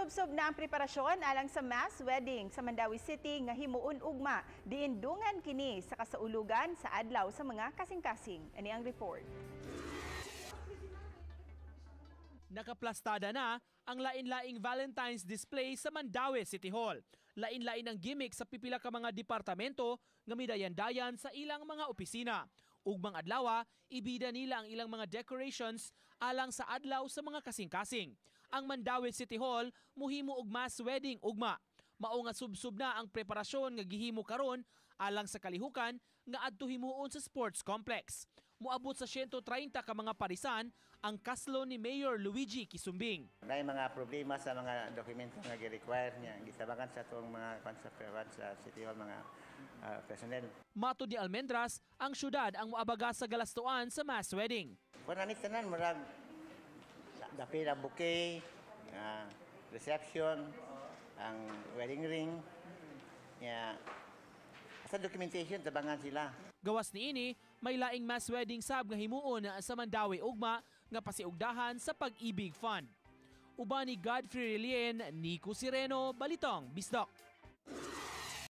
Subsob na ang preparasyon alang sa mass wedding sa Mandaue City nga himuon ugma. Diindungan kini sa kasaulugan sa adlaw sa mga kasing-kasing. Ani ang report. Nakaplastada na ang lain-laing Valentine's display sa Mandaue City Hall. Lain-lain ang gimmick sa pipila ka mga departamento nga midayan-dayan sa ilang mga opisina. Ugmang adlaw, ibida nila ang ilang mga decorations alang sa adlaw sa mga kasing-kasing. Ang Mandaue City Hall muhimo og mass wedding ugma. Mao nga subsub na ang preparasyon nga gihimo karon alang sa kalihukan nga adto himuon sa sports complex. Moabot sa 130 ka mga parisan ang kaslo ni Mayor Luigi Quisumbing. May mga problema sa mga dokumento nga gi-require niya. Gitabangan sa atong mga kwan sa City Hall, mga personnel. Matod ni Almendras, ang syudad ang moabaga sa galastuan sa mass wedding. Kung ani tanan, murag dapil ang bouquet, reception, ang wedding ring, ya, sa documentation tabangan sila. Gawas niini, may laing mass wedding sab nga himuon sa Mandaue ugma nga pasiugdahan sa Pag-ibig Fund. Uban ni Godfrey Relien, Nico Sireno, Balitang Bisdak.